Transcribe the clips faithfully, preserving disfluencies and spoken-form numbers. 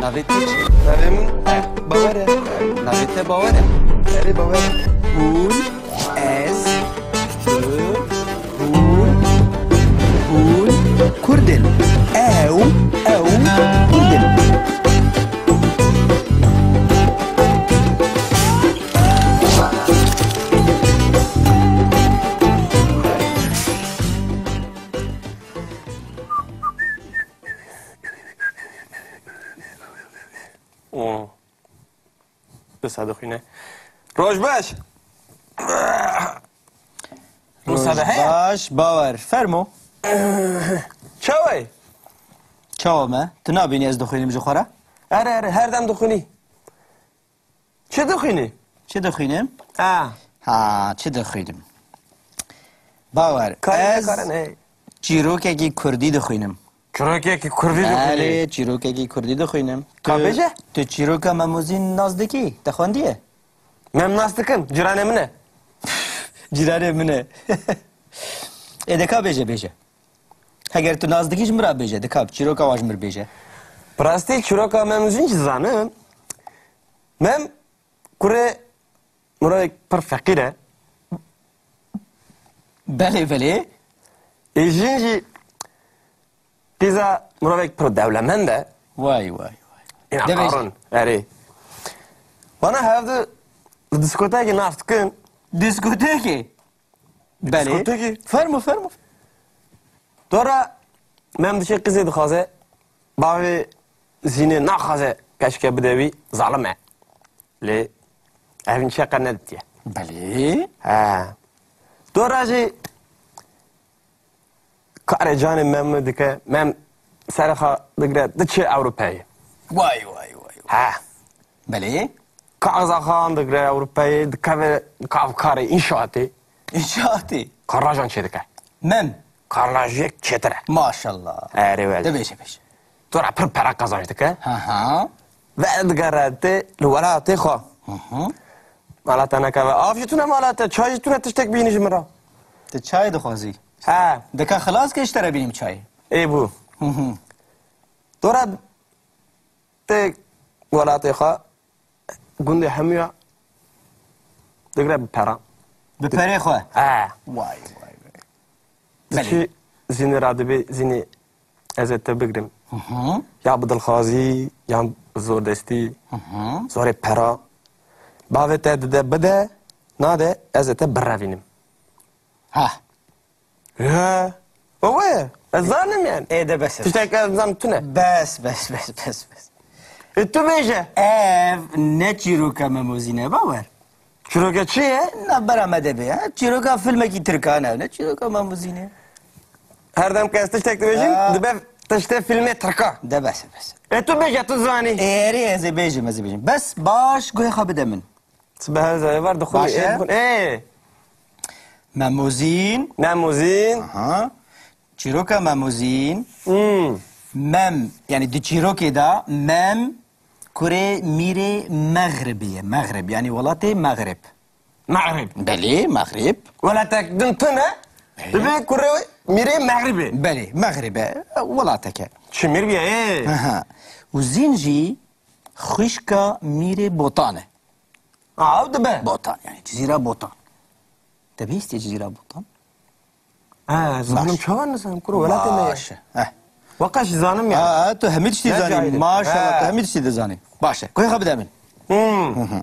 Navê te çi? Navê min Bawer e. Navê te Bawer e? Erê, Bawer e. Hûn, ez, tu, hûn, hûn Kurd in. Ew, ew Kurd in. Û disa dixwîne. Roj baş. Roj baş, Bawer. Fermo. Çawa yî? Çawa me? Tu nabînî ez dixwînim ji xwe re? Erê, erê, her dem dixwînî. Çi dixwînî? Çi dixwînim? Ha. Ha, çi dixwînim? Bawer, Karê ez nekarin, hey. çîrokekî kurdî dixwînim. Çîrokekî kurdî dixwînî? Belê, çîrokekî kurdî dixwînim. Ka Tu, bêje? tu çîroka Mem û Zîn nas dikî? Te xwendiye? Mem nas dikim, cîranê min e. Cîranê min e. Ê, de ka bêje, bêje. Heger tu nas dikî ji min re bêje, de ka çîroka wan ji min re bêje. Bi rastî çîroka Mem û Zîn jî zanim. Mem kurê mirovek pir feqîr e. Belê, belê. Ê, Zîn jî qîza mirovek pir dewlemend e. Way, way, way. Îna De bêje. qarin, erê. Wana hevdu li diskotekê nas dikin. Diskotekê? Belê. Diskotekê? Fermo, fermo. Dora Mem diçe qîzê dixwaze, bavê Zînê naxwaze keşke bide wî, zalim e. Lê ev çeqe neditiye. Belê. He. Dora jî karê canê Mem dike, Mem serê xwe digre, diçe Ewropayê. Way, way, way, way. He. Belê. Kaxaza xwe digre Ewropayê, dikeve, dikeve karê înşaatê. Înşaatê? Karnajan çêdike. Mem. Karnajiyek çêtir e. Maşallah. Erê wele. De bêje, bêje. Dora pir pere qazanc dike. Ha ha. Vedigere tê li welatê xwe. Hı hı. Mala te nekeve. Av jî tune mala te, çay jî tune, tiştek bînî ji min re. Tu çay dixwazî? He. De ka xilas ke ji te re bînim çayê. Ê bû. Hı hı. Dora tê welatê xwe, gundê hemûya digre bi pera. Bi perê xwe? He. Vay, vay, vay. Belê. Diçî Zînê re dibê, Zînê ez ê te bigrim. Hı hı. Ya bi dilxwazî, ya bi zordestî, Hı hı. zorê pera. Bavê te dide bide, nade, ez ê te birevînim. Ha. He. O we ye. Ez zanim yani. Ê de bes e. Tiştek ez zanim tune. Bes, bes, bes, bes, bes. E, tu bêje. Ev ne çîroka Mem û Zîn e, Bawer. Çîroka çi ye? Na bera me de be ya. Çîroka filmekî tirkan e, ne çîroka Mem û Zîn e. Her dem ke ez tiştek dibêjim, Aa. dibe tiştê filmê tirka. De bes e, bes e. E, tu bêje, tu zanî. Erê, ez ê bêjim, ez ê bêjim. Bes, baş, guhê xwe bide min. Sibe her zayê var dixwin. Baş e. Ê. Mem û Zîn. Mem û Zîn. Aha. Çîroka Mem û Zîn. Hmm. Mem, yani di çîrokê de Mem kurê mîrê Mexribê ye. Mexrib, yani welatê Mexrib. Mexrib. Belê, Mexrib. Welatek din tune. Belê. Dibê kurê mîrê Mexribê. Belê, Mexrib e. Welateke. Çi mîr bîye, ê? Aha. Û Zîn jî xwişka mîrê Botan e. Aa, ew dibe. Botan, yani Cizîra Botan. Te bihîstiye Cizîra Botan? Ha, zanim, çawa nizanim, kuro, welatê me ye. Baş e. Heh. Weka jî zanim ya. Ha, tu hemî tiştî zanî. Ne cahil. Maşallah, Ha. tu hemî tiştî dizanî. Baş e. Guhê xwe bide min. Hmm. Hı hı.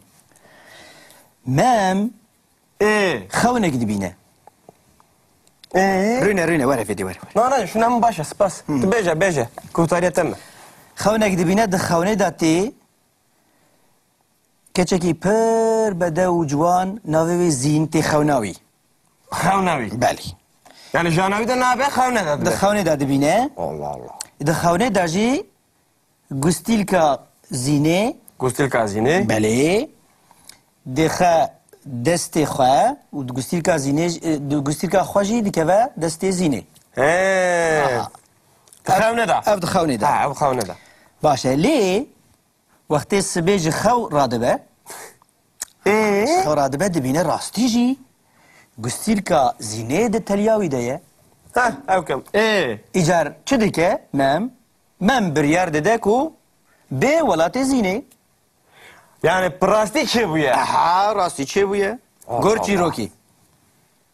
Mem Ê. xewnekî dibîne. Ê. Rûne, rûne, were fêdî, were, were. Na, na, şuna min baş e, spas. Hı. Tu bêje, bêje. Guhdarîya te me. Xewnekî dibîne, di xewnê de tê Keçekî pir bedew û ciwan, navê wê Zîn, tê xewna wî. Xewna wî? Belê. Yani jana wî de nabe, xewne de Di dibe? xewnê de dibîne. Allah Allah. Di xewnê de jî gustîlka Zînê. Gustîlka Zînê? Belê. Dixe destê xwe û di gustîlka Zînê, di gustîlka xwe jî dikeve destê Zînê. He. Aha. Di xewnê de? Ev di xewnê de. Ha, ev xewnê de. Baş e. Lê Wextê sibê ji xew radibe, Ê? ji xew radibe dibîne rastî jî gustîlka Zînê di teliya wî de ye. Heh, ew kem. Ê? Îcar çi dike Mem? Mem biryar dide ku Bê welatê Zînê. Yani bi rastî çêbûye. Aha, rastî çêbûye. Allah Gor Allah. Çîrokî.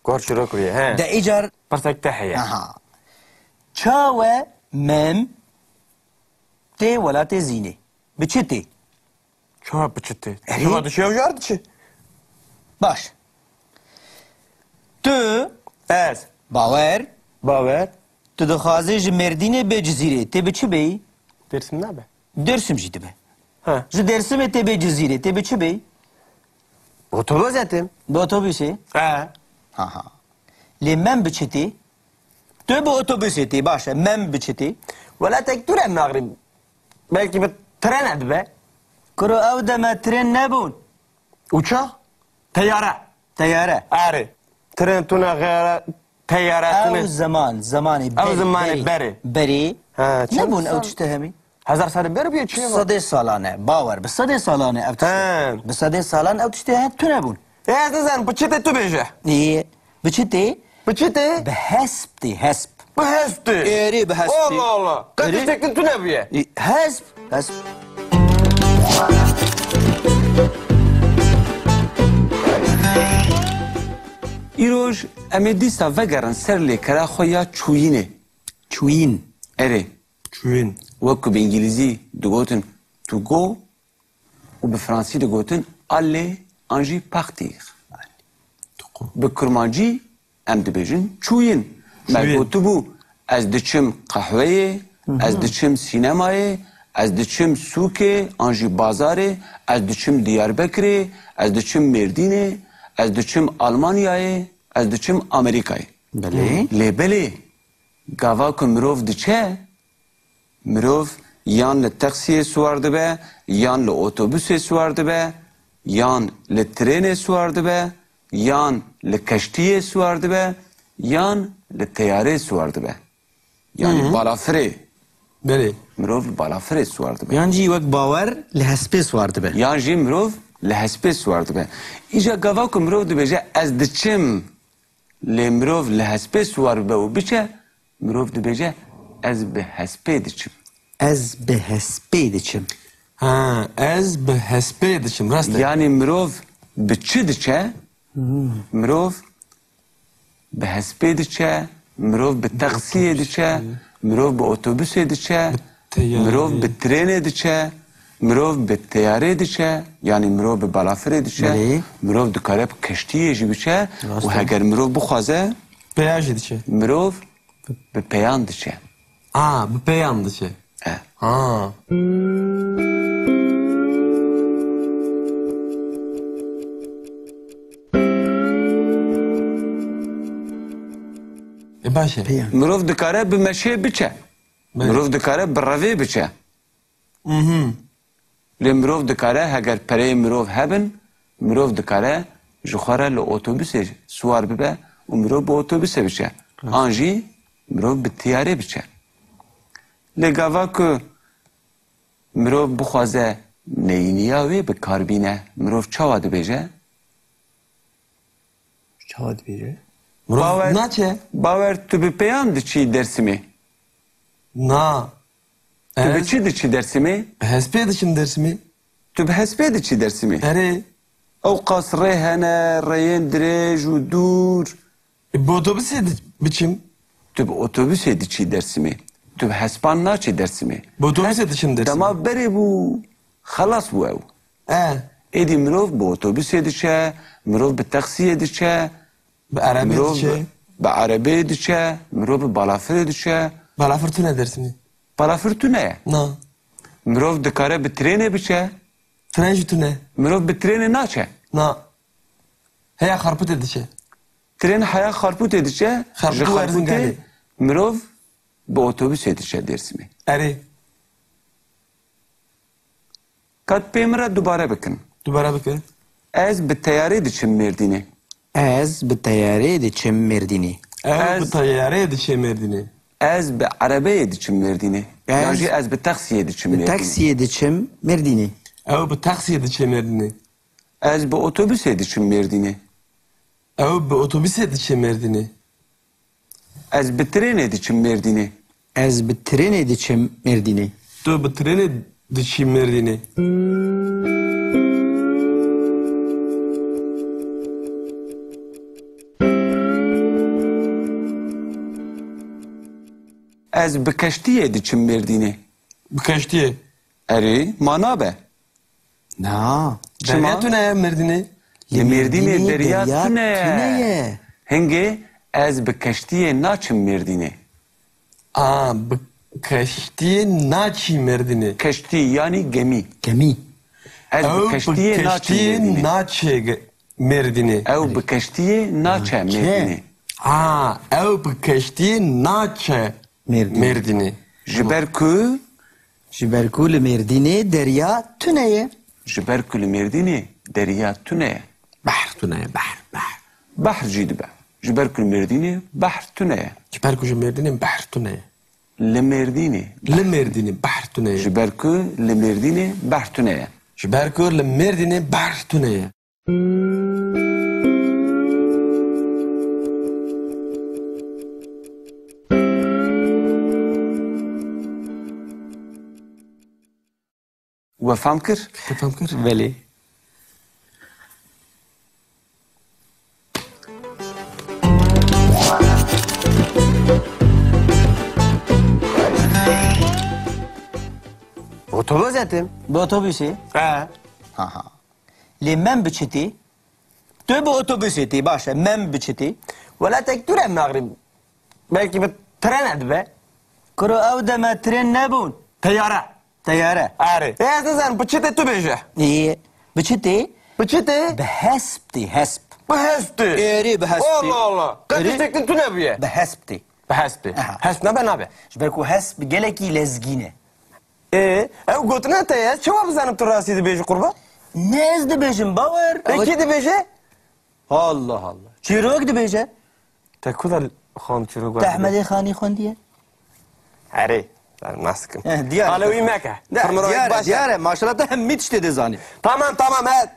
Gor çîrok bûye, he. De îcar Pirsek te heye. Aha. Çawe Mem tê welatê Zînê? Bi çi tê? Çawa bi çi tê? Erê. Çawa diçe ew jar diçe? Baş. Tu Ez. Bawer. Bawer. Tu dixwazî ji Mêrdînê bê Cizîrê. Tê bi çi bêyî? Dêrsim nabe. Dêrsim jî dibe. Ha. Ji Dêrsimê tê bê Cizîrê. Tê bi çi bêyî? Otobus etim. Bi otobusê? Ha. Ha ha. Lê Mem bi çi tê? Tu bi otobusê tê, baş e. Mem bi çi tê? Welatek dûr e Mexrib. Belkî bi tren e dibe. Kuro ew deme tren nebûn. Uçak? Teyare. Teyare. Erê. Tren tune xeyare, teyare tune. Ew zeman, zemanê Ew berê, zemanê berê. Berê. Berê. Ha, çend Nebûn ew sal? Tişte hemî. Hezar sene ber bûye çi ye? Sedê salane. Bawer, bi sedê salane ew tişte. He. Bi sedê salan ew tişte he tune bûn. E, ez nizanim, bi çi tê tu bêje? Ê, bi çi tê? Bi çi tê? Bi hesp tê, hesp. Bi hesp tê? Êrî bi hesp tê. Allah Allah. Qet Êrî? Tiştek din tune bûye. Ê, hesp, hesp. Îroj em ê dîsa vegerin ser lêkera xwe ya çûyînê. Çûyîn. Erê. Çûyîn. Wek ku bi îngilîzî digotin to go, û bi fransî digotin aller an jî partir. Bi kurmancî em dibêjin çûyîn. Me Çûyîn. Gotibû, ez diçim qehweyê, ez Hı hı. diçim sînemayê, ez diçim sûkê an jî bazarê, ez diçim Diyarbekirê, ez diçim Mêrdînê, ez diçim Almanyayê, ez diçim Amerîkayê. Belê. Lê belê, gava ku mirov diçe, mirov yan li taksiyê siwar dibe, yan li otobusê siwar dibe, yan li trênê siwar dibe, yan li keştiyê siwar dibe, yan li teyarê siwar dibe. Yani Hı hı. balafirê. Belê. Mirov li balafirê siwar dibe. Yan jî wek bawer li hespê siwar dibe. Yan jî mirov li hespê siwar dibe. Îja gava ku mirov dibêje, ez diçim, lê mirov li hespê siwar bibe û biçe, mirov dibêje, ez bi hespê diçim. Ez bi hespê diçim. Ha, ez bi hespê diçim, rast e. Yani mirov bi çi diçe? Hmm. Mirov bi hespê diçe, mirov bi taksiyê diçe, mirov bi otobusê diçe, Bi teyarê. mirov bi trênê diçe, mirov bi teyarê diçe, yani mirov bi balafirê diçe, Belê. mirov dikare bi keştiyê jî biçe Rast û e. heger mirov bixwaze, Peya jî diçe. mirov bi peyan diçe. A, bi peyan diçe. E. Ha. E, baş e. Peyan. Mirov dikare bi meşê biçe. Belê. Mirov dikare bi revê biçe. Mhm. Lê mirov dikare, heger pereyê mirov hebin, mirov dikare ji xwe re li otobusê siwar bibe û mirov bi otobusê biçe. Rast. An jî mirov bi tiyarê biçe. Lê gava ku mirov bixwaze neyîniya wê bi kar bîne, mirov çawa dibêje? Çawa dibêje? Mirov Bawer, naçe? Bawer, tu bi peyan diçî Dêrsimê? Na. Tu bi Ez çi diçî Dêrsimê? bi hespê diçim Dêrsimê. Tu bi hespê diçî Dêrsimê? Erê. Ew qas rê hene, rêyên dirêj û dûr. E, bi otobusê di-, biçim. Tu bi otobusê diçî Dêrsimê. Tu bi hespan naçî Dêrsimê. Bi otobusê diçim Dêrsimê. Dema berê bû, xelas bû ew. E. Êdî mirov bi otobusê diçe, mirov bi taksiyê diçe, Bi erebê mirov diçe. bi, bi erebeyê diçe, mirov bi balafirê diçe. Balafir tune Dêrsimê. Balafir tune ye. Na. Mirov dikare bi trênê biçe. Tren jî tune. Mirov bi trênê naçe. Na. Heya Xarpûtê diçe. Trên heya Xarpûtê diçe. Xarpûtê Ji û Xarpûtê Erzinganê. mirov bi otobusê diçe Dêrsimê. Erê. Ka pê min re dubare bikin. Dubare bike. Ez bi teyarê diçim Mêrdînê. Ez bi teyarê diçim Mêrdînê. Ew Ez bi teyarê diçe Mêrdînê. Ez bi erebeyê diçim Mêrdînê. Ez Yan jî ez bi taksiyê diçim bi Mêrdînê. taksiyê diçim Mêrdînê. Ew bi taksiyê diçe Mêrdînê. Ez bi otobusê diçim Mêrdînê. Ew bi otobusê diçe Mêrdînê. Ez bi trênê diçim Mêrdînê. Ez bi trênê diçim Mêrdînê. Tu bi trênê diçî Mêrdînê. Ez bi keştiyê diçim Mêrdînê. Bi keştiyê? Erê, ma nabe. Na. Çima? Derya tune ye Mêrdînê. Li Mêrdînê derya tune ye. Hingê ez bi keştiyê naçim Mêrdînê. A, bi keştiyê naçî Mêrdînê. Keştî, yanî gemî. Gemî. Ez bi keştiyê naçim Mêrdînê. Ew bi keştiyê naçe ge-, Mêrdînê. Ew bi keştiyê naçe Mêrdînê. A, ew bi keştiyê naçe Mêrdînê. Mêrdînê. Ji ber ku Ji ber ku li Mêrdînê derya tune ye. Ji ber ku li Mêrdînê derya tune ye. Behr tune ye, behr, behr. Behr jî dibe. Ji ber ku li Mêrdînê behr tune ye. Ji ber ku ji Mêrdînê behr tune ye. Li Mêrdînê. Li Mêrdînê behr tune ye. Ji ber ku li Mêrdînê behr tune ye. Ji ber ku li Mêrdînê behr tune ye. We fam kir? Te fam kir? Belê. Otobus etim. Bi otobusê? He. Ha ha. Lê mem bi çi tê? Tu bi otobusê tê, baş e, mem bi çi tê? Welatek dûr e Mexrib. Belkî bi tren dibe. Kuro ew deme tren nebûn. Teyare. Teyare. Erê. E, ez nizanim, bi çi tê tu bêje? Ê, bi çi tê? Bi çi tê? Bi hesp tê, hesp. Bi hesp tê? Erê, bi hesp tê. Allah Allah. Qet tiştek din tune bûye. Bi hesp tê. Bi hesp tê. Aha. Hesp nebe nabe. Ji ber ku hesp gelekî lezgîn e. Ê, ew gotina te ye, ez çawa bizanim tu rastî dibêjî qurban? Ne ez dibêjim, bawer. Pê kî dibêje? Allah Allah. Çîrok dibêje. Te ku de xwend çîrok? Te Ehmedê Xanî xwendiye? Erê, ben nas dikim. Eh, diyar e. Qale wî meke. Diyar e, diyar e. Maşallah te hemî tiştê dizanî. Tamam, tamam, he.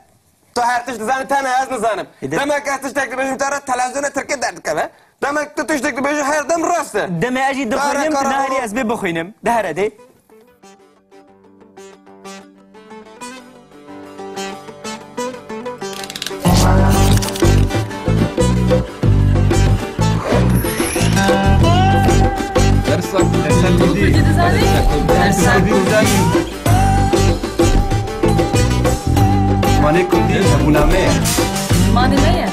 Tu her tişt dizanî, tenê ez nizanim. Demek ez tiştek dibêjim, te re televizyona tirkî derdikeve. Demek tu tiştek dibêjî her dem rast e. Demê ez jî dixwînim, tu nahêlî ez bê bixwînim. Dihere dê. Dersa, dersa kurdî. Kurdî dizanî? Dersa kurdî dizanî. Zimanê kurdî hebûna me ye. Zimanê me ye.